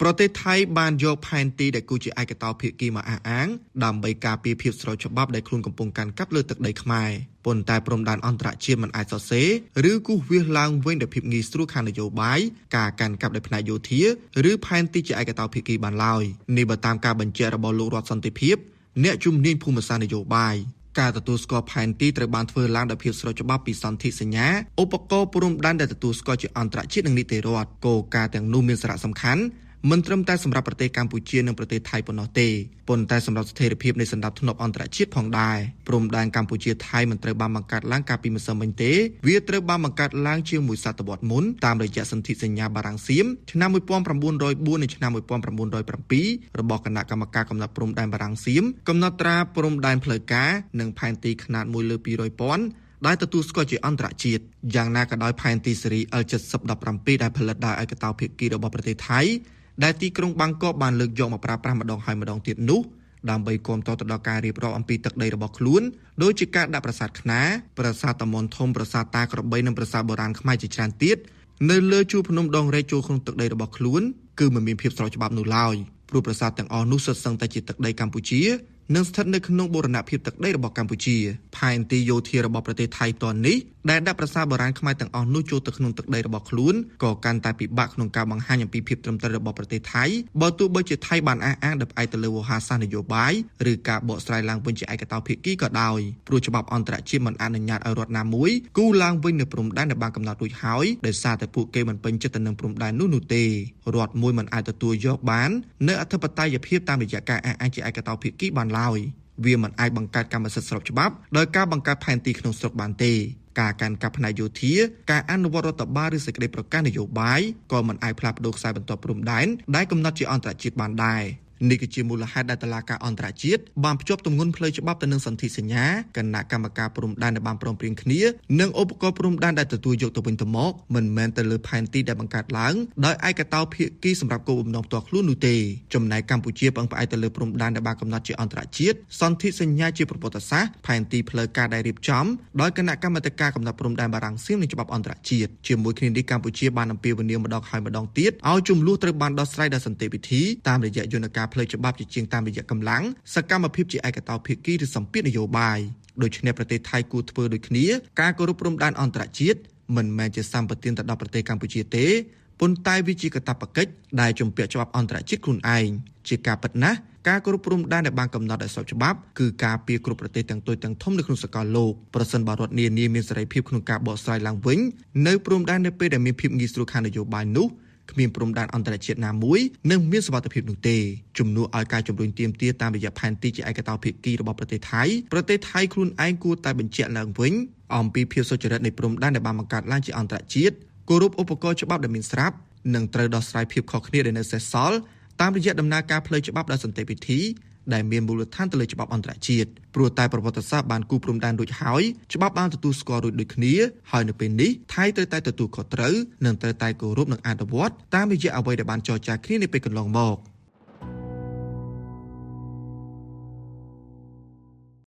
ប្រទេសថៃបានយកផែនទីដែលគូជាឯកតោភាគីមកអះអាងដើម្បីការពារភាពស្របច្បាប់ដែលខ្លួនកំពុងកាន់កាប់លើទឹកដីខ្មែរប៉ុន្តែព្រំដែនអន្តរជាតិមិនអាចសរសេរឬគូសវាសឡើងវិញដោយភាពងាយស្រួលខាងនយោបាយការកាន់កាប់ដោយផ្នែកយោធាឬផែនទីជាឯកតោភាគីបានឡើយនេះបើតាមការបញ្ជាក់របស់លោករដ្ឋសន្តិភាពអ្នកជំនាញភូមិសាស្ត្រនយោបាយការទទួលស្គាល់ផែនទីត្រូវបានធ្វើឡើងដោយភាពស្របច្បាប់ពីសន្ធិសញ្ញាឧបករណ៍ព្រំដែនដែលទទួលស្គាល់ជាអន្តរជាតិនិងនីតិរដ្ឋគោលការណ៍ទាំងនោះមានសារៈសំខាន់មិនត្រឹមតែសម្រាប់ប្រទេសកម្ពុជានិងប្រទេសថៃប៉ុណ្ណោះទេប៉ុន្តែសម្រាប់ស្ថិរភាពនៃសន្តិភាពអន្តរជាតិផងដែរព្រំដែនកម្ពុជាថៃមិនត្រូវបានបង្កើតឡើងកាលពីម្សិលមិញទេវាត្រូវបានបង្កើតឡើងជាងមួយសតវត្សមុនតាមរយៈសន្ធិសញ្ញាបារាំងសៀមឆ្នាំ1904និងឆ្នាំ1907របស់គណៈកម្មការកំណត់ព្រំដែនបារាំងសៀមកំណត់ត្រាព្រំដែនផ្លូវការនិងផែនទីខ្នាត1លើ200ពាន់ដែលទទួលស្គាល់ជាអន្តរជាតិយ៉ាងណាក៏ដោយផែនទីស៊េរី L7017 ដែលផលិតដោយឯកតោភាគីរបស់ប្រទេសថៃដែលទីក្រុងបាងកកបានលើកយកមកប្រើប្រាស់ម្ដងហើយម្ដងទៀតនោះដើម្បីគាំទ្រទៅដល់ការរៀបរាប់អំពីទឹកដីរបស់ខ្លួនដូចជាការដាក់ប្រាសាទខ្នាប្រាសាទតាមនធំប្រាសាទតាក្របីនិងប្រាសាទបុរាណខ្មែរជាច្រើនទៀតនៅលើជួរភ្នំដងរែកចូលក្នុងទឹកដីរបស់ខ្លួនគឺមិនមានភាពស្របច្បាប់នោះឡើយព្រោះប្រាសាទទាំងអស់នោះសុទ្ធសឹងតែជាទឹកដីកម្ពុជានិងស្ថិតនៅក្នុងបូរណភាពទឹកដីរបស់កម្ពុជាផែនទីយោធារបស់ប្រទេសថៃតននេះដែលដាក់ប្រាសាទបុរាណខ្មែរទាំងអស់នោះចូលទៅក្នុងទឹកដីរបស់ខ្លួនក៏កាន់តែពិបាកក្នុងការបង្ហាញអំពីភាពត្រឹមត្រូវរបស់ប្រទេសថៃបើទោះបីជាថៃបានអះអាងដោយផ្អែកទៅលើវោហារសាស្ត្រនយោបាយឬការបកស្រាយឡើងវិញជាឯកតោភាគីក៏ដោយព្រោះច្បាប់អន្តរជាតិមិនអនុញ្ញាតឲ្យរដ្ឋណាមួយគូឡើងវិញនៅព្រំដែនដែលបានកំណត់រួចហើយដោយសារតែពួកគេមិនពេញចិត្តទៅនឹងព្រំដែននោះនោះទេរដ្ឋមួយមិនអាចទទួលយកបាននៅអធិបតេយ្យភាពតាមរយៈការអះអាងជាឯកតោភាគីបានឡើយវាមិនអាចបង្កើតកម្មសិទ្ធិស្របច្បាប់ដោយការបង្កើតផែនទីក្នុងស្រុកបានទេការកាន់កាប់ផ្នែកយោធាការអនុវត្តរដ្ឋបាលឬសេចក្តីប្រកាសនយោបាយក៏មិនអាចផ្លាស់ប្ដូរខ្សែបន្ទាត់ព្រំដែនដែលកំណត់ជាអន្តរជាតិបានដែរនេះគឺជាមូលហេតុដែលតុលាការអន្តរជាតិបានភ្ជាប់ទម្ងន់ផ្លូវច្បាប់ទៅនឹងសន្ធិសញ្ញាគណៈកម្មការព្រំដែនដែលបានព្រមព្រៀងគ្នានិងឧបករណ៍ព្រំដែនដែលទទួលយកទៅវិញទៅមកមិនមែនទៅលើផែនទីដែលបង្កើតឡើងដោយឯកតោភាគីសម្រាប់គោលបំណងផ្ទាល់ខ្លួននោះទេចំណែកកម្ពុជាពឹងផ្អែកទៅលើព្រំដែនដែលបានកំណត់ជាអន្តរជាតិសន្ធិសញ្ញាជាប្រវត្តិសាស្ត្រផែនទីផ្លូវការដែលរៀបចំដោយគណៈកម្មាធិការកំណត់ព្រំដែនបារាំងសៀមនិងច្បាប់អន្តរជាតិជាមួយគ្នានេះកម្ពុជាបានអំពាវនាវម្ដងហើយម្ដងទៀតឲ្យជម្លោះត្រូវបានដោះស្រាយដោយសន្តិវិធីតាមរយៈយន្តការផ្លូវច្បាប់ជាជាងតាមរយៈកម្លាំងសកម្មភាពជាឯកតោភាគីឬសម្ពាធនយោបាយដូច្នេះប្រទេសថៃគួរធ្វើដូចគ្នាការគោរពព្រំដែនអន្តរជាតិមិនមែនជាសម្បទានទៅដល់ប្រទេសកម្ពុជាទេប៉ុន្តែវាជាកាតព្វកិច្ចដែលជំពាក់ច្បាប់អន្តរជាតិខ្លួនឯងជាការពិតណាស់ការគោរពព្រំដែនដែលបានកំណត់ដោយស្របច្បាប់គឺការពារគ្រប់ប្រទេសទាំងតូចទាំងធំនៅក្នុងសកលលោកប្រសិនបើរដ្ឋនានាមានសេរីភាពក្នុងការបកស្រាយឡើងវិញនៅព្រំដែននៅពេលដែលមានភាពងាយស្រួលខាងនយោបាយនោះគ្មានព្រំដែនអន្តរជាតិណាមួយនឹងមានសុវត្ថិភាពនោះទេជំនួសឲ្យការជំរុញទាមទារតាមរយៈផែនទីជាឯកតោភាគីរបស់ប្រទេសថៃប្រទេសថៃខ្លួនឯងគួរតែបញ្ជាក់ឡើងវិញអំពីភាពសុចរិតនៃព្រំដែនដែលបានបង្កើតឡើងជាអន្តរជាតិគោរពឧបករណ៍ច្បាប់ដែលមានស្រាប់និងត្រូវដោះស្រាយភាពខុសគ្នាដែលនៅសេសសល់តាមរយៈដំណើរការផ្លូវច្បាប់ដោយសន្តិវិធីដែលមានមូលដ្ឋានទៅលើច្បាប់អន្តរជាតិព្រោះតែប្រវត្តិសាស្ត្របានគូព្រំដែនរួចហើយច្បាប់បានទទួលស្គាល់រួចដូចគ្នាហើយនៅពេលនេះថៃត្រូវតែទទួលខុសត្រូវនិងត្រូវតែគោរពនិងអនុវត្តតាមរយៈអ្វីដែលបានចរចាគ្នានាពេលកន្លងមក។